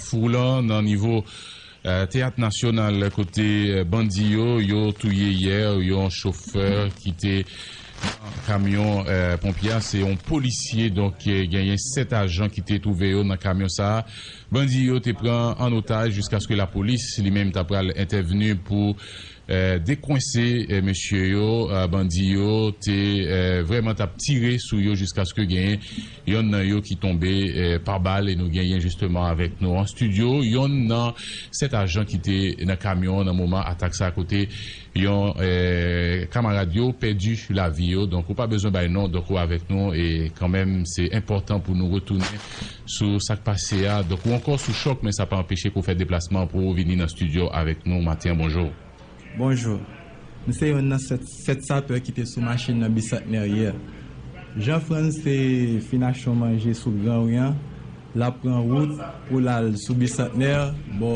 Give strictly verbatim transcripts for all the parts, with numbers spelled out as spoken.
Fou lan nan nivo eh, Teyat Nasyonal kote eh, bandi yo, yo touye yè yon chofè ki te nan kamyon eh, ponpye a. Se yon polisye, donk eh, genyen sèt ajan ki te twouve yo nan kamyon sa a. Bandi yo te pran an otaj jiskaske lapolis li menm ta pral entèvni pou eh, dekwense eh, mesye yo. Eh, bandi yo te eh, vrèman t ap tire sou yo jiskaske genyen yonn nan yo ki tonbe eh, pa bal, e nou genyen jisteman avèk nou an estidyo yonn nan sèt ajan ki te nan kamyon an nan moman atak sa kote yon eh, kamarad yo pèdi lavi yo. Donk, ou pa bezwen bay non, donk ou avèk nou, e kanmenm, se enpòtan pou nou retounen sou sa k pase a. Donk, ou ankò sou chòk, men sa pa anpeche ke w fè deplasman pou w vini nan estidyo avèk nou maten an. Bonjou. Bonjou. M se yonn nan sèt, sèt sapè ki te sou machin nan Bisantnè yè. Jean Frantz te fin achte yon manje sou Gran Ri an. L ap pran wout pou l al sou Bisantnè, bò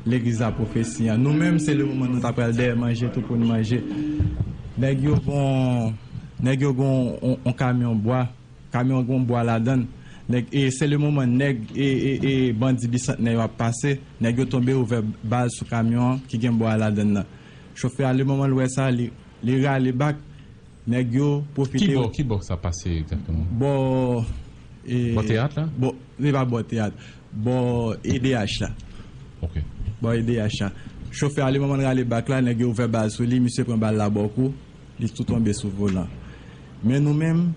legliz Lapwofesi an. Nou menm, se le moman nou ta pral dèyè manje tou pou n manje. Nèg yo gon, nèg yo gon on, on kamyon bwa. Kamyon an gon bwa ladan l. Nèg, e se le moman nèg e, e, e bandi Bisantnè yo ap pase, nèg yo tonbe ouvè bal sou kamyon an ki gen bwa ladan l nan. Chofè a, le moman l wè sa, li, li rale bak, nèg yo pwofite. Ki bò, ki bò sa pase egzakteman? Bò, e, bò teyat la? Bò, li pa bò teyat. Bò E D H la. Ok. Bò E D H la. Chofè a, le moman l rale bak la, nèg yo ouvè bal sou li, misye pran bal la bò kou. Li tou tonbe sou volan. Men nou menm,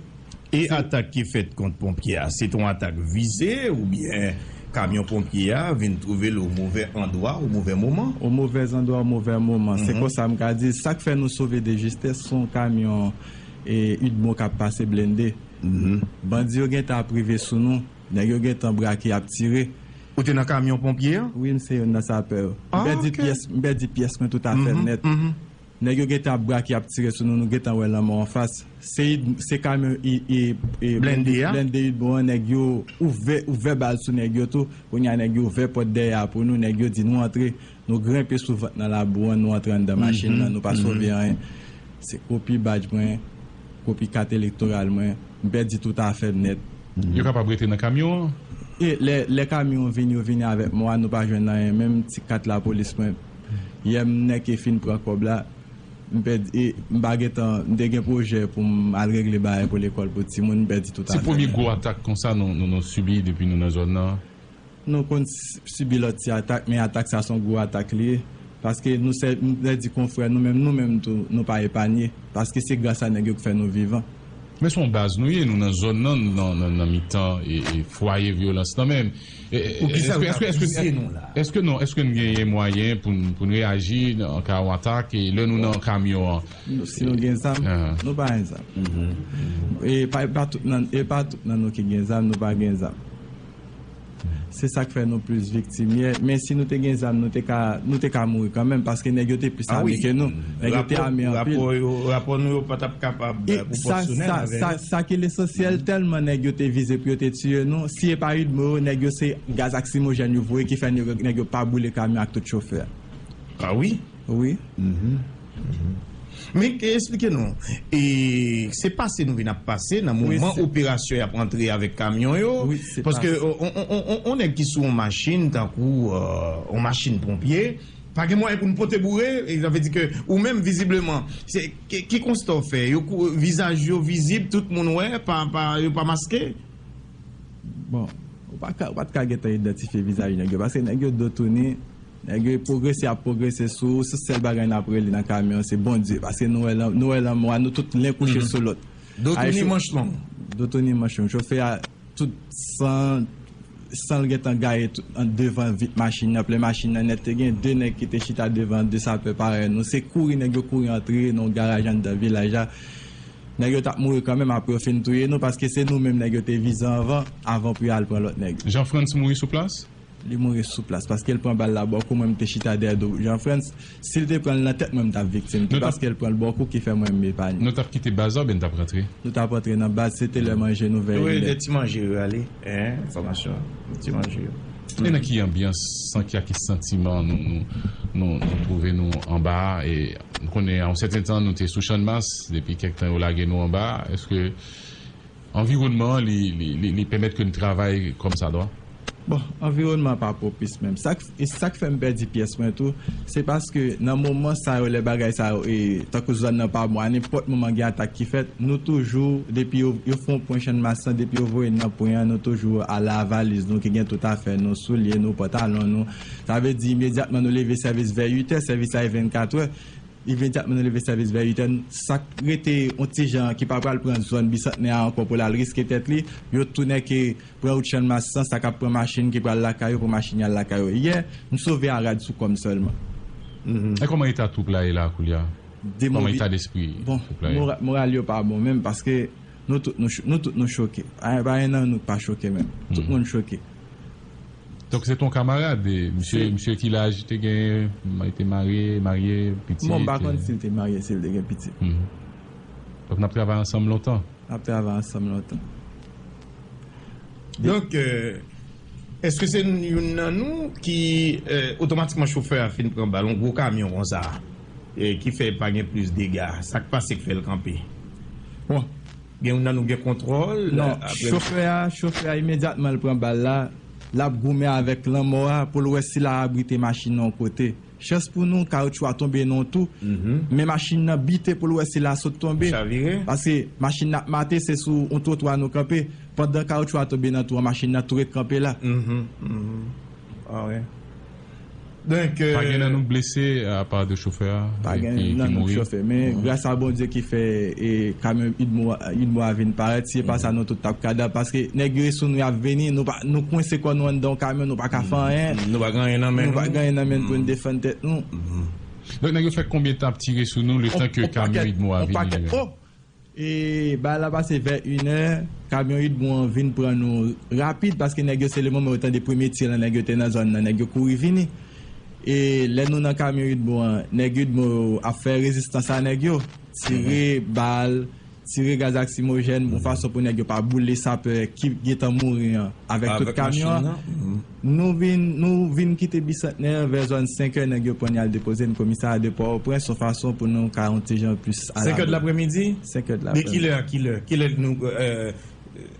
e atak ki fèt kont ponpye a, se t on atak vize oubyen kamyon ponpye a vin twouve l o movè andwa, o movè moman? O movè andwa, o movè moman. Se konsa m ka di. Sa k fè nou sove de jistès, se yon kamyon e, Udmo k ap pase blende. Bandi yo gentan ap rive sou nou. Nèg yo gentan brake ap tire. Ou te nan kamyon ponpye a? Wi, m se yonn nan sapè yo. M pèdi pyès, m pèdi pyès mwen toutafè nèt. Nèg yo gentan ap brake ap tire sou nou, nou gentan wè lanmò anfas. Se, se kamyon i, i, i, blende a? Blende Udmo an, nèg yo ouvè, ouvè bal sou nèg yo tou. Kounye a, nèg yo ouvè pòt dèyè a pou nou, nèg yo di nou antre. Nou grenpe sou vant nan labou an, nou antre anndan machin nan, nou pa sove anyen. Se kopi badj mwen, kopi kat elektoral mwen, m pèdi tout afè m nèt. Yo kapab rete nan kamyon an? E lè, lè kamyon an vini, yo vini avèk mwa, nou pa jwenn anyen, menm ti kat lapolis mwen. Yè m nèk e fin pran kòb la, m pèdi, e m pa gentan, m te gen pwojè pou m al regle bagay pou lekòl pou timoun, m pèdi tout afè m. Se premye gwo atak konsa nou, nou, nou sibi depi nou nan zòn nan? Nou konn s-, sibi lòt ti atak, men atak sa se yon gwo atak li ye. Paske nou sè, m pèdi konfrè nou menm, nou menm tou, nou pa epanye. Paske se gras a nèg yo k fè nou vivan. Men se yon baz nou ye, nou nan zòn nan, nou nan, nan, nan mitan e, e fwaye vyolans lan menm. E, e, poukisa yo t ap vize nou la? Èske non, èske n genyen mwayen pou n, pou n reyaji nan ka yon atak e lè nou nan kamyon an? Si nou gen zam, nou pa gen zam. E pa, e pa tout nan, e pa tout nan nou ki gen zam, nou pa gen zam. Se sa k fè nou plis viktim yè. Men si nou te gen zam, nou te ka, nou te ka mouri kanmenm, paske nèg yo te plis ame ke nou. Nèg yo te ame anpil. Rapò yo, rapò nou yo pa t ap kapab, e, pwopòsyonèl avè sa, nou. Sa ki lesansyèl, tèlman nèg yo te vize pou yo te tiye nou, si e pa Udmo yo, nèg yo se gaz lakrimojèn yo voye ki fè nèg yo, nèg yo pa boule kamyon ak tout chofè. A wi? Wi. Men ke esplike nou, e, se pase nou vin ap pase nan moman operasyon y ap antre avèk kamyon yo, paske on, on, on, on, on nèg ki sou on machin tankou, e, on machin ponpye, pa gen mwayen pou n pote boure, e sa vle di ke ou menm vizibleman, se, ki, ki konsta w fè? Yo kou-, vizaj yo vizib, tout moun wè, pa, pa, yo pa maske? Bon, ou pa ka, ou pa t ka gentan idantifye vizaj nèg yo, paske nèg yo do tounen, nèg yo pwogrese, ap pwogrese sou ou, se sèl bagay n ap rele nan kamyon an, se Bondye, paske nou wè lan-, nou wè lanmò a, nou tout len kouche sou lòt. Do tounen, manch long. Do tounen, manch long. Chofè a, tout san, san l gentan gaye tout an devan vit machin nan, plen machin nan nèt, te gen de nèg ki te chita devan, de sapè parèy nou, se kouri nèg yo kouri antre nan yon garaj anndan vilaj la. Nèg yo t ap mouri kanmenm apre yo fin touye nou, paske se nou menm nèg yo te vize anvan, avan pou yo al pran lòt nèg. Jean Frantz mouri sou plas? Li mouri sou plas, paske l pran bal la bò kou, mwen m te chita dèyè do Jean Frantz. Si l te pran l nan tèt, mwen m t ap viktim tou, paske l pran l bò kou ki fè mwen m epanye. Nou t ap kite baz la oubyen n t ap rantre? Nou t ap rantre nan baz, se te lè manje nou veye. Wi, lè ti manje yo ale, en, enfòmasyon, ti manje yo. E nan ki anbyans, san ki, a ki santiman nou, nou, nou, nou twouve nou anba a? E nou konnen, a yon sèten tan, nou te sou Channmas, depi kèk tan yo lage nou anba a. Èske anviwònman an, li, li, li, li pèmèt ke n travay kòmsadwa? Bon, anviwònman an pa pwopis menm. Sa k, e sa k fè m pèdi pyès mwen tou, se paske nan moman sa yo, lè bagay sa yo, e, tankou zòn nan pa bon, a nenpòt moman gen atak ki fèt, nou toujou, depi yo, yo fè yon pwen Channmas lan, depi yo voye n nan pwen an, nou toujou ale a valiz nou ki gen tout afè nou, soulye nou, pantalon nou. Sa vle di, imedyatman nou leve sèvis vè uit è, sèvis la e vennkat è. Imedyatman nou leve sèvis vè uit è, sa k rete yon ti jan ki pa pral pran zòn Bisantnè a ankò pou l al riske tèt li, yo tou nèke pran wout Channmas lan, sa k ap pran machin ki pral lakay yo pou machin y al lakay yo. Yè, m sove a rad sou kò m sèlman. E kòman eta twoup la ye la koulye a? Kòman eta despri bon, twoup la ye? Mora-, moral yo pa bon menm, paske nou tout nou cho-, nou tout nou choke. Pa, pa gen nan nou k pa choke menm. Tout moun choke. Donk, se ton kamarad, e, misye, misye ki laj te gen, li te marye, marye, pitit? Bon, m pa konn si l te marye, si l te gen pitit. Donk, n ap travay ansanm lontan? N ap travay ansanm lontan. Donk, euh, èske se youn nan nou ki, euh, otomatikman chofè a fin pran bal, yon gwo kamyon konsa, e ki fè pa gen plis dega? Sa k pase k fè l kanpe? Bon, gen youn nan nou gen kontwòl? Non, chofè a, chofè a, imedyatman l pran bal la, l ap goumen avèk lanmò a pou l wè si l a abrite machin nan yon kote. Chans pou nou, kawotchou a tonbe nan yon twou, men machin nan bite pou l wè si l a sot tonbe. Paske machin nan ap mate, se sou yon twotwa nou kanpe. Pandan kawotchou a tonbe nan twou an, machin nan tou ret kanpe la. Ah wi. Donk, pa gen nan nou blese, apa de chofè a, ki mouri? Pa gen nan nou chofè, men gras a Bondye ki fè, e, kamyon UDMO, UDMO a vin parèt. Si se pa sa, nou tout t ap kadav, paske nèg yo e sou nou, y ap vini, nou pa, nou kwense kò nou anndan yon kamyon, nou pa ka fè anyen. Nou pa gen anyen nan men nou. Nou pa gen anyen nan men n pou n defann tèt nou. Donk, nèg yo fè konbyen tan ap tire sou nou, letan ke kamyon UDMO a vini? E bagay la pase vè inè, kamyon UDMO an vin pran nou rapid, paske nèg yo se le moman yo tande premye tir la, nèg yo te nan zòn nan, nèg yo kouri vini. E lè nou nan kamyon UDMO an, nèg UDMO yo ap fè rezistans a nèg yo, tire bal, tire gaz lakrimojèn, yon fason pou nèg yo pa boule sapè ki gentan mouri an avèk tout kamyon an. Nou vin, nou vin kite Bisantnè vè zòn senk è, nèg yo pran n al depoze n komisarya de Pòtoprens, yon fason pou nou ka yon ti jan plis alabò. Senk è de lapremidi? Senk è de lapremidi. De kilè a kilè? Kilè nou, euh,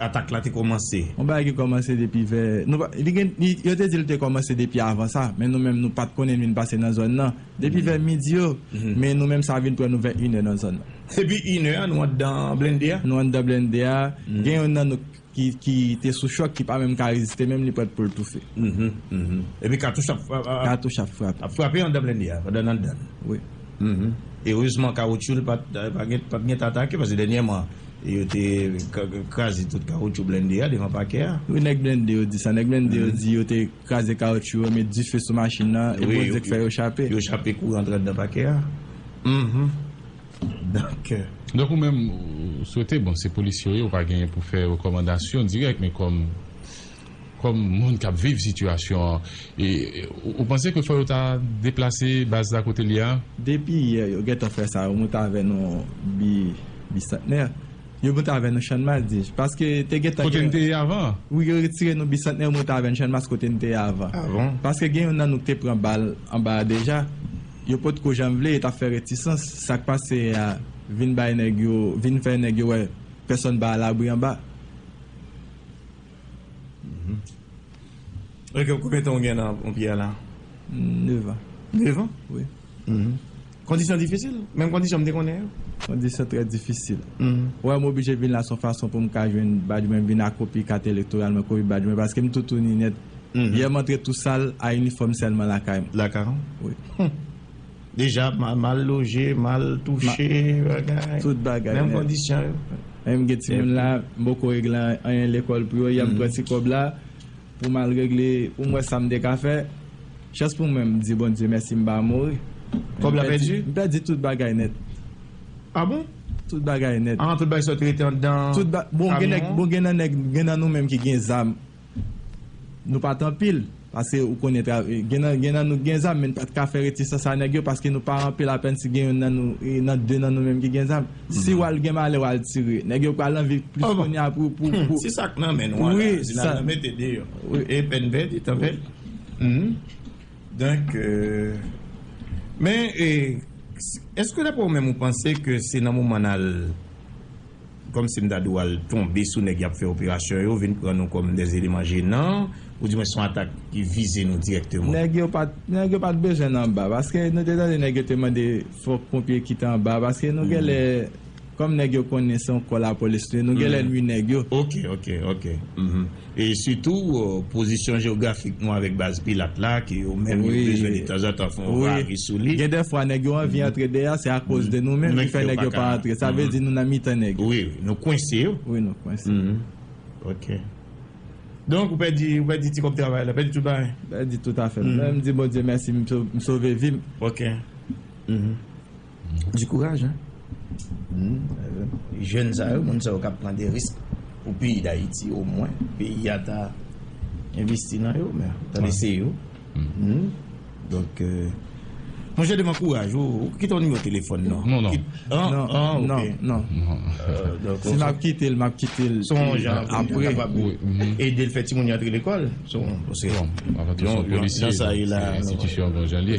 atak la te kòmanse? Yon bagay ki kòmanse depi vè, nou pa, li gen, li, yo te di l te kòmanse depi avan sa, men nou menm nou pa t konnen l vin pase nan zòn nan. Depi vè midi yo, men nou menm sa vin pran nou vè inè nan zòn nan. Depi inè a, nou anndan blende a? Nou anndan blende a. Gen youn nan nou ki, ki te sou chòk, ki pa menm ka reziste, menm li prèt pou l toufe. Epi katouch ap, ap, ap, katouch ap frape. Ap frape anndan blende a, pandan n anndan l. Wi. Erezman, kawotchou l pa t, pa gen, pa t gen atake, paske dènyèman, yo te k-, k-, kraze tout kawotchou blende a devan pakè a. Wi, nèg blende yo di sa. Nèg blende yo di yo te kraze kawotchou yo, met dife sou machin nan, e Bondye k fè yo chape. Yo chape kouri antre anndan pakè a. Donk, euh, donk, ou menm, ou swete, bon, se polis yo ye, ou pa genyen pou fè rekòmandasyon dirèk, men kòm, kòm moun k ap viv sitiyasyon an, e, ou, ou panse ke fò yo ta deplase baz la kote l ye a? Depi yè, yo gentan fè sa, yo monte avè nou bi, Bisantnè. Yo monte avè nou Channmas, di, paske te gentan... Kote n te ye avan? Wi, yo retire nou Bisantnè, yo monte avè n Channmas kote n te ye avan. Paske gen youn nan nou ki te pran bal anba a deja. Yo potko janm vle, yo t ap fè retisans. Sa k pase a vin bay nèg yo, vin fè nèg yo wè pèsonn pa alabri anba. Ok, konbyen tan w gen nan ponpye a la? Nèf an. Nèf an? Wi. Kondisyon difisil? Menm kondisyon m te konnen yo? Kondisyon trè difisil. Ou wè, m oblije vin la, se yon fason pou m ka jwenn badj mwen, vin ak kopi kat elektoral mwen, kopi badj mwen, paske m toutouni nèt. Yè m antre tou sal, a inifòm sèlman lakay mwen. Lakay ou? Wi. Deja ma-, mal loje, mal touche, bagay. Tout bagay nèt. Menm kondisyon yo. Menm gen timoun la, m poko regle anyen lekòl pou yo, yè m pran ti kòb la, pou m al regle, pou m wè sa m te ka fè. Chans pou mwen, m di Bondye mèsi, m pa mouri. Kòb la pèdi? M pèdi tout bagay nèt. Ah bon? Tout bagay nèt. Ah, tout bagay sot rete anndan kamyon an? Tout ba-, bon, gen nèg, bon, gen nan nèg, gen nan nou menm ki gen zam. Nou pa t anpil, paske ou konnen tra-, gen nan, gen nan nou gen zam, men n pa t ka fè retisans a nèg yo, paske nou pa anpil, apèn si gen youn nan nou, e, nan de nan nou menm ki gen zam. Si w al gen malè, w al tire. Nèg yo pral anvi plis kounye a pou, pou, pou... Se sa k nan men nou an la, si n al nan mete deyò. E pèn pèdi, tan pèdi. Donk, euh, men, e, èske daprè ou menm ou panse ke se nan moman n al kòmsi m ta di w al tonbe sou nèg y ap fè operasyon yo, vin pran nou kòm dè eleman jenan, Ou di mwen se yon atak ki vize nou dirèkteman? Nèg yo pa t, nèg yo pa t bezwen nan anba, paske nou te tande nèg yo te mande fòk ponpye kite anba, paske nou genlè, kòm nèg yo konnen se yon kò lapolis nou ye, nou genlè nwi nèg yo. Ok, ok, ok. E sitou pozisyon jewografik nou avèk baz Pilat la, ke yo menm yo bezwen detanzantan fè yon vari sou li. Gen dèfwa nèg yo anvi antre deyò, se akoz de nou menm ki fè nèg yo pa antre. Sa vle di nou nan mitan nèg yo. Wi, wi, nou kwense yo. Wi, nou kwense. Ok. Donk, ou pèdi, ou pèdi ti kòb travay la, pèdi tout bagay. Pèdi tout afè m. Men m di Bondye mèsi, m sove vi m. Ok. Du kouraj, hein. Jèn sa yo, moun sa yo k ap pran de risk pou peyi Dayiti, omwen peyi a ta envesti nan yo, men tande se yo. Donk, monchè Deman, kouraj, ou kite yon nimewo telefòn non? Non, non. Non, non, non. Si m ap kite l, m ap kite l apre. Ede l fè timoun yo antre lekòl. Bon, avan tou se yon polisye, se enstitisyon bon jan l ye.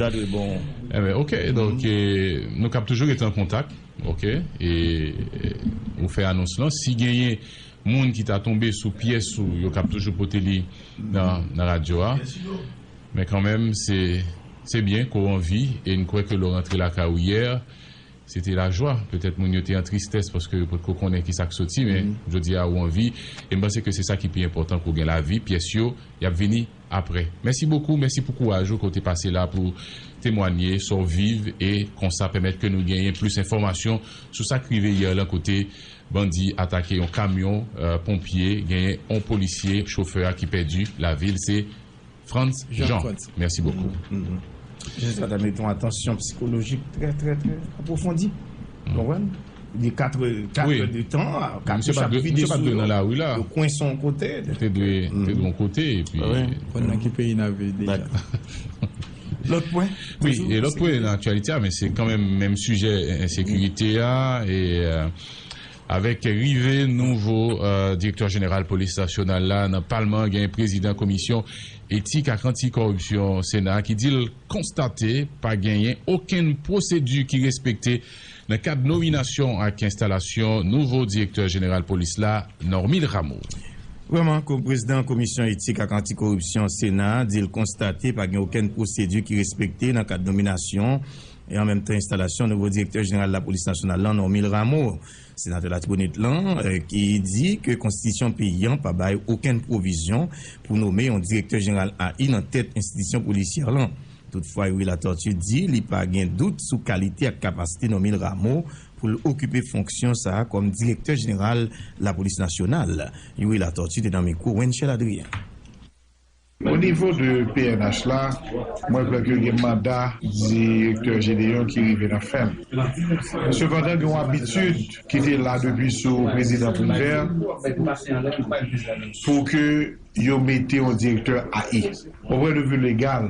Enben, ok, donk, nou kab toujou rete an kontak. Ok, e ou fè anons lan. Si genyen moun ki ta tonbe sou pyès ou, yo kab toujou pote li nan, nan radyo a. Men kanmenm, se, se byen ke w anvi, e n kwè ke lè w rantre lakay ou yè, se te lajwa. Petèt moun yo te an tristès paske yo potko konnen kisa k soti, men jodi a ou anvi. E m panse ke se sa ki pi enpòtan, ke w gen lavi, pyès yo, y ap vini apre. Mèsi bokou, mèsi pou kouraj ou ke w te pase la pou temwanye sa w viv, e konsa pèmèt ke nou genyen plis enfòmasyon sou sa k rive yè lan, kote bandi atake yon kamyon ponpye, genyen yon polisye, chofè a ki pèdi lavi l, se Frantz Jean. Mèsi bokou. Jis la ta mete yon atansyon sikolojik trè, trè, trè apwofondi. Konprann? De kat, kat è de tan, katouch ap vide sou yo. Yo kwense yon kote. Yo te dwe, te dwe yon kote, epi. Konn nan ki peyi n ap viv deja. Lòt pwen? Wi, e lòt pwen nan aktyalite a, men se kanmenm menm sijè ensekirite a, e avèk rive nouvo direktè jeneral polis nasyonal la nan palman, gen prezidan komisyon etik ak anti-kòripsyon Sena a ki di l konstate pa genyen okenn pwosedi ki respekte nan kad nominasyon ak enstalasyon nouvo direktè jeneral polis la, Normil Rameau. Vrèman, prezidan komisyon etik ak anti-kòripsyon Sena a di l konstate pa gen okenn pwosedi ki respekte nan kad nominasyon e an menm tan enstalasyon nouvo direktè jeneral lapolis nasyonal lan, Normil Rameau. Senatè Latibonit lan ki di ke konstitisyon peyi an pa bay okenn pwovizyon pou nome yon direktè jeneral A I nan tèt enstitisyon polisyè lan. Toutfwa, Youri Latortue di li pa gen dout sou kalite ak kapasite Normil Rameau pou l okipe fonksyon sa a kòm direktè jeneral lapolis nasyonal. Youri Latortue te nan mikwo Wenchel Adrien. O nivo de P N H la, mwen kwè ke gen manda direktè Gédéon ki rive nan fen l. Sepandan, gen yon abitid ki te la depi sou prezidan Privert pou ke yo mete yon direktè A I. O pwen de vi legal,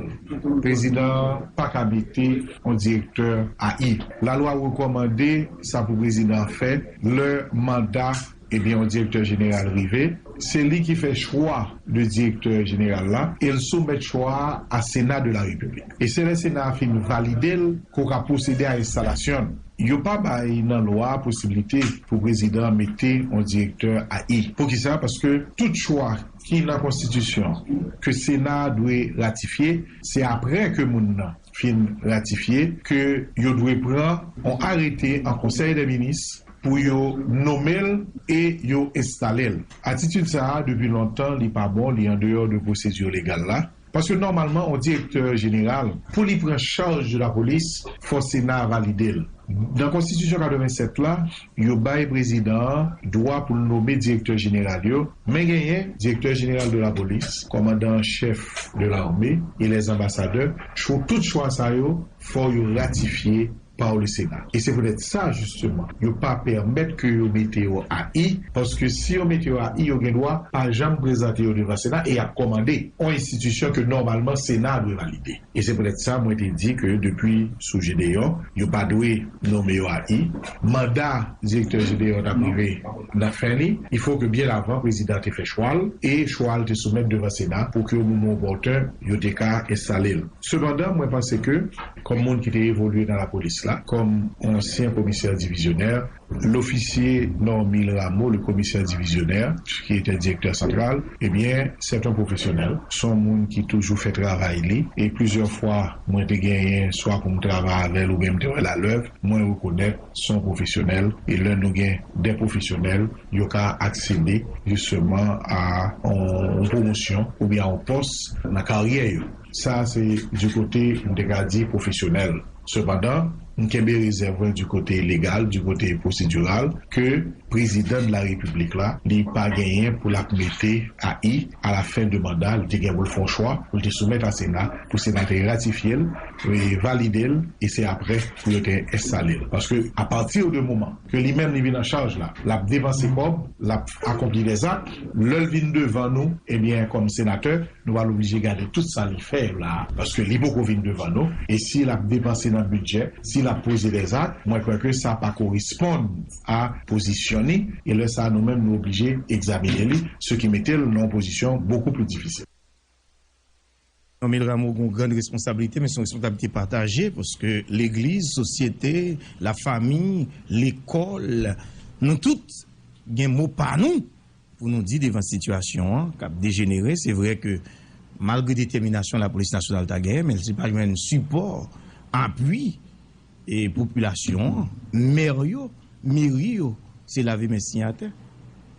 prezidan an pa ka mete yon direktè A I. Lalwa rekòmande sa pou prezidan an fè lè manda, ebyen, yon direktè jeneral rive. Se li ki fè chwa de direktè jeneral la e l soumèt chwa a a Sena de la Repiblik. E se lè Sena a fin valide l ke w ka pwosede a enstalasyon l. Yo pa bay nan lwa a posiblite pou prezidan an mete yon direktè A I. Poukisa? Paske tout chwa ki nan konstitisyon ke Sena a dwe ratifye, se apre ke moun nan fin ratifye ke yo dwe pran yon arete an Konsèy dè Minis pou yo nonmen l e yo enstale l. Atitid sa a, depi lontan, li pa bon, li andeyò de pwosedi legal la. Paske nòmalman, yon direktè jeneral, pou li pran chaj de lapolis, fò Sena a valide l. Nan Konstitisyon katrevennsèt la, yo bay prezidan an dwa pou l nonmen direktè jeneral yo, men genyen direktè jeneral de lapolis, kòmandan an chèf de lame e lèzanbasadè, cho-, tout chwa sa yo, fò yo ratifye pa le Sena. E se poutèt sa, jisteman, yo pa pèmèt ke yo mete yo A I, paske si yo mete yo A I, yo gen dwa pa janm prezante yo devan Sena e y ap kòmande yon enstitisyon ke nòmalman Sena a dwe valide. E se poutèt sa, mwen te di ke depi sou Gédéon, yo pa dwe nonmen yo A I. Manda direktè Gédéon t ap rive nan fen li. Il faut que byen avan, prezidan an te fè chwa l, e chwa l te soumèt devan Sena pou ke o moman opòten, yo te ka enstale l. Sepandan, mwen panse ke, kòm moun ki te evolye nan lapolis la, kòm yon ansyen komisè divizyonè, L'officier Normil Rameau, le commissaire divisionnaire, qui était directeur central, eh bien, c'est un professionnel. C'est un monde qui toujours fait travail, lui. Et plusieurs fois, moi, j'ai gagné, soit pour travailler avec lui ou même de la lève, moi, je reconnais son professionnel. Et là, nous gagnons des professionnels, il y a accéder justement à une promotion ou bien un poste dans la carrière. Sa, se du côté, m te ka di, pwofesyonèl. Sepandan, m kenbe rezèv mwen du côté légal, du côté procédural, ke prezidan de la repiblik la, li pa genyen pou l ap mete A I à la fin de mandat, li te gen pou l fè yon chwa, pou l te soumèt a Sena, pou Sena te ratifye l, e valide l, e se apre pou yo te enstale l. Paske, a partir de moman ke li menm li vin an chaj la, l ap depanse kòb, l ap akonpli dèzak, lè l vin devan nou, ebyen, kòm senatè, nou pral oblije gade tout sa li fè yo la, paske li poko vin devan nou, e si l ap depanse nan bidjè, si l ap poze dèzak, mwen kwè ke sa pa koresponn a pozisyon ni, e lè sa nou menm nou oblije egzamine li, se ki mete l nan yon pozisyon bokou pli difisil. Normil Rameau gen yon grann responsablite, men se yon responsablite pataje, paske legliz, sosyete, lafanmi, lekòl, nou tout gen mo pa nou pou nou di devan sitiyasyon an k ap dejenere. Se vre ke malgre detèminasyon Lapolis Nasyonal ta genyen, men si l pa jwenn sipò, apui e popilasyon an, mè yo, meri yo, se lave men siy atè.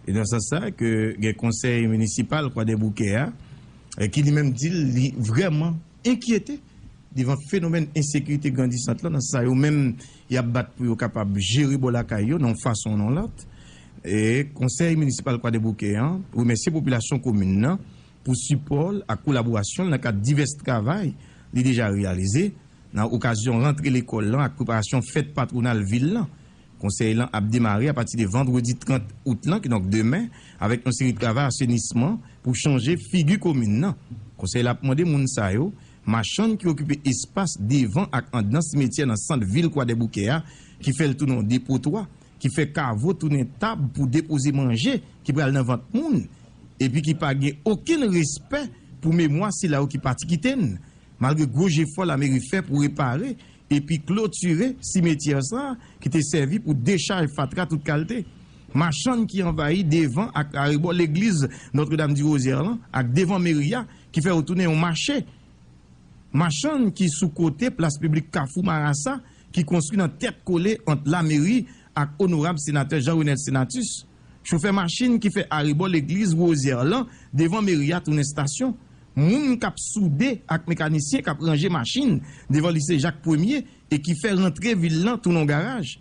E nan sans sa ke gen konsèy minisipal Kwadèboukè a, e ki li menm di l li vrèman enkyete devan fenomèn ensekirite grandisant lan, nan sa yo menm y ap bat pou yo kapab jere bò lakay yo nan yon fason ou nan lòt. E konsèy minisipal Kwadèboukè an remèsye popilasyon komin nan pou sipò l ak kolaborasyon l nan kad divès travay li deja reyalize nan okazyon rantre lekòl lan ak preparasyon fèt patwonal vil lan. Konsèy lan ap demare apati de vandredi trant out lan, kidonk demen, avèk yon seri travay asenisman pou chanje figi komin nan. Konsèy la ap mande moun sa yo, machann ki okipe espas devan ak anndan simetyè nan sant vil Kwadèboukè a, ki fè l tounen yon depotwa, ki fè kavo tounen tab pou depoze manje ki pral nan vant moun, epi ki pa gen okenn respè pou memwa sila yo ki pati kite n, malgre gwo jefò lameri fè pou repare epi klotire simetyè sa a ki te sèvi pou dechaj fatra tout kalte. Machann ki anvayi devan ak arebò legliz Notre Dame du Rosaire lan ak devan meri a, ki fè yo tounen yon mache. Machann ki sou kote plas piblik Kafou Marasa, ki konstwi nan tèt kole ant lameri ak onorab senatè Jean Renel Senatus. Chofè machin ki fè arebò legliz Rosaire lan devan meri a tounen estasyon. Moun k ap soude ak mekanisyen k ap ranje machin devan lise Jak Premye e ki fè rantre vil lan tounen yon garaj.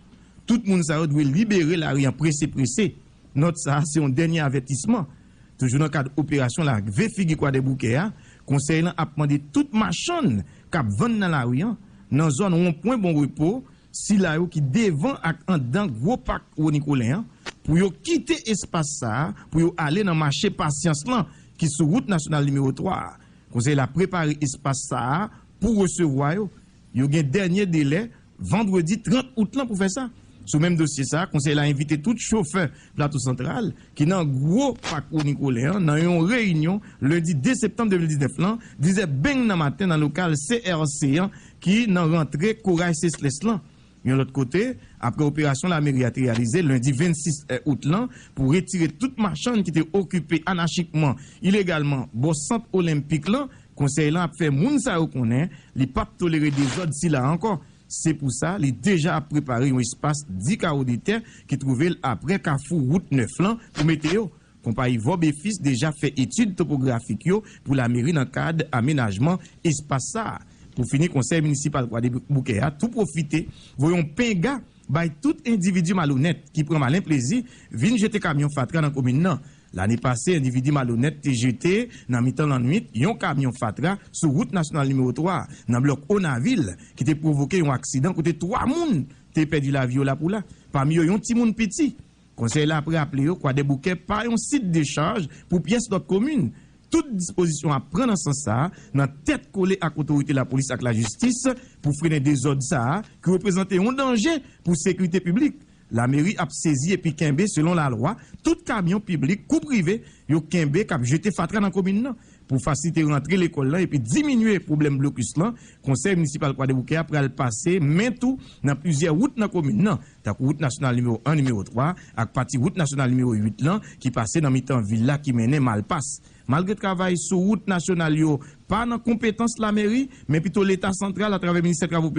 Tout moun sa yo dwe libere lari an prese prese. Nòt sa a se yon dènye avètisman. Toujou nan kad operasyon lave figi Kwadèboukè a, konsèy lan ap mande tout machann k ap vann nan lari an, nan zòn wonpwen Bon Repo, sila yo ki devan ak anndan gwo pak Wo Nikolen an, pou yo kite espas sa a pou yo ale nan mache Pasyans lan ki sou wout nasyonal nimewo twa a. Konsèy la prepare espas sa a pou resevwa yo. Yo gen dènye delè vandredi trant out lan pou fè sa. Sou menm dosye sa a, konsèy la envite tout chofè Plato Santral ki nan gwo pak Wo Nikolen an nan yon reyinyon lendi de septanm de mil diznèf lan, diz è beng nan maten nan lokal C R C an ki nan rantre Koray Sesles lan. Yon lòt kote, apre operasyon lameri a te reyalize lendi vennsis out lan pou retire tout machann ki te okipe anachikman, ilegalman, bò Sant Olenpik lan, konsèy lan ap fè moun sa yo konnen li p ap tolere dezòd sila ankò. Se pou sa, li deja ap prepare yon espas dis kawo de tè ki twouve l apre kafou wout nèf lan pou mete yo. Konpayi Vòbefis deja fè etid topografik yo pou lameri nan kad amenajman espas sa a. Pou fini, konsèy minisipal Kwadèboukè a tou pwofite voye yon penga bay tout endividi malonèt ki pran malen plezi vin jete kamyon fatra nan komin nan. Lane pase, endividi malonèt te jete nan mitan lannwit yon kamyon fatra sou wout nasyonal nimewo twa a, nan blòk Onavil, ki te pwovoke yon aksidan kote twa moun te pèdi lavi yo lapoula, pami yo yon timoun piti. Konsèy la ap raple yo Kwadèboukè pa yon sit dechaj pou pyès lòt komin. Tout dispozisyon ap pran nan sans sa a, nan tèt kole ak otorite lapolis ak lajistis, pou frennen dezòd sa a ki reprezante yon danje pou sekirite piblik. Lameri ap sezi epi kenbe, selon lalwa, tout kamyon piblik kou prive yo kenbe k ap jete fatra nan komin nan. Pou fasilite rantre lekòl lan epi diminye pwoblèm blokis lan, Konsèy Minisipal Kwadèboukè a pral pase men tou nan plizyè wout nan komin nan, tankou wout nasyonal nimewo en, nimewo twa, ak pati wout nasyonal nimewo uit lan ki pase nan mitan vil la ki mennen Malpas. Malgre travay sou wout nasyonal yo pa nan konpetans lameri, men pito Leta santral atravè Ministè Travo Piblik